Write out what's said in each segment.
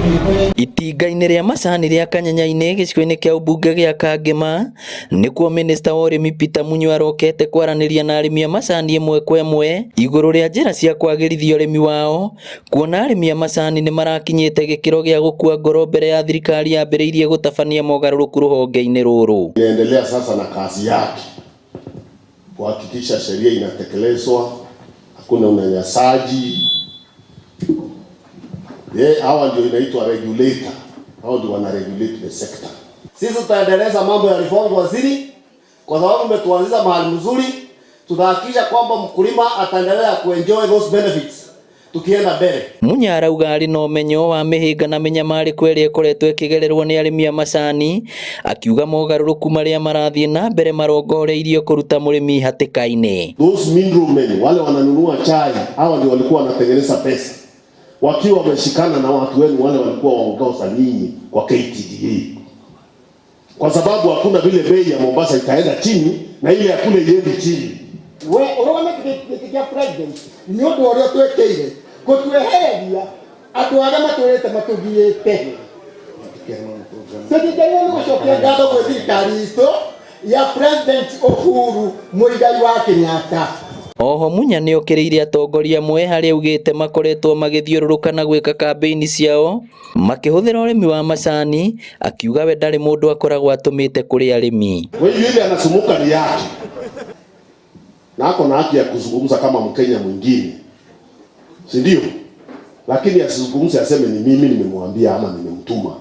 Itinga-inĩ rĩa macani rĩa Kanyanya-inĩ gĩcigo-inĩ kĩa ũmbunge gĩa Kangema nĩkuo minista wa ũrĩmi Peter Munyua arokete kwaranĩria na arĩmi a macani ĩmwe kwa ĩmwe igũrũ rĩa njĩra cia kwagĩrithia ũrĩmi wao kuona arĩmi a macani nĩ marakinyĩte gĩkĩro gĩa gũkua ngoro mbere ya thirikari yambĩrĩirie gũtabania mogarũrũku rũhonge-inĩ rũrũ. Inaendelea sasa na kazi yake kuhakikisha sheria inatekelezwa, hakuna unyanyasaji. Ye, hawa ndio inaitwa regulator, hao ndio wana regulate the sector. Sisi tutaendeleza mambo ya reform waziri, kwa sababu umetuanzisha mahali mzuri. Tutahakikisha kwamba mkulima ataendelea kuenjoy those benefits tukienda mbele. Munya arauga arĩ na ũmenyo wa mĩhĩnga na mĩnyamarĩko ĩrĩa ĩkoretwo ĩkĩgererwo nĩ arĩmi a macani, akiuga mogarũrũku marĩa marathiĩ na mbere marongoreirio kũruta mũrĩmi hatĩka-inĩ. Those middlemen wale wananunua chai, hawa ndio walikuwa wanatengeneza pesa wakiwa wameshikana na watu wenu wale walikuwa waongoza nyinyi kwa KTDA, kwa sababu hakuna vile bei ya Mombasa itaenda chini na ile ya kule iendi chini. We ũrũgame gĩtĩ kĩa president nĩ ũndũ ũrĩa twĩkĩire gũtwehereria andũ arĩa matũrĩte matũgiĩte. Tũtingĩrĩrwo nĩ gũcokia ngatho gwĩ thirikari itũ ya President Uhuru Muigai wa Kenyatta. Oho Munya nĩokĩrĩire atongoria amwe harĩa augĩte makoretwo magĩthiũrũrũka na gwĩka kambĩini ciao makĩhũthĩra ũrĩmi wa macani, akiuga we ndarĩ mũndũ akoragwo atũmĩte kũrĩ arĩmi. Kwa hiyo ile anasumuka ni yake na ako na haki ya kuzungumza kama Mkenya mwingine, si ndio? Lakini asizungumze aseme ni mimi nimemwambia ama nimemtuma.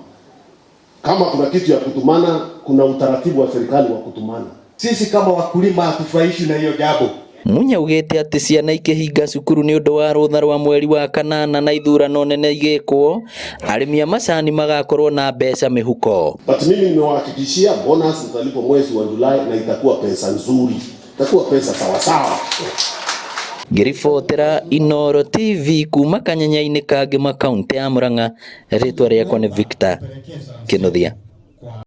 Kama kuna kitu ya kutumana, kuna utaratibu wa serikali wa kutumana. Sisi kama wakulima hatufurahishwi na hiyo jambo. Munya augĩte atĩ ciana ikĩhinga cukuru nĩ ũndũ wa rũtha rwa mweri wa kanana na ithurano nene igĩkwo, arĩmi a macani magakorwo na mbeca mĩhuko. But mimi nimewahakikishia bonus italipwa mwezi wa Julai na itakuwa pesa nzuri, itakuwa pesa sawasawa. Ngĩribotera Inooro TV kuma Kanyanya-inĩ ka Ngĩma kaũntĩ ya Murang'a, rĩtwa rĩakwa nĩ Victor Kinuthia.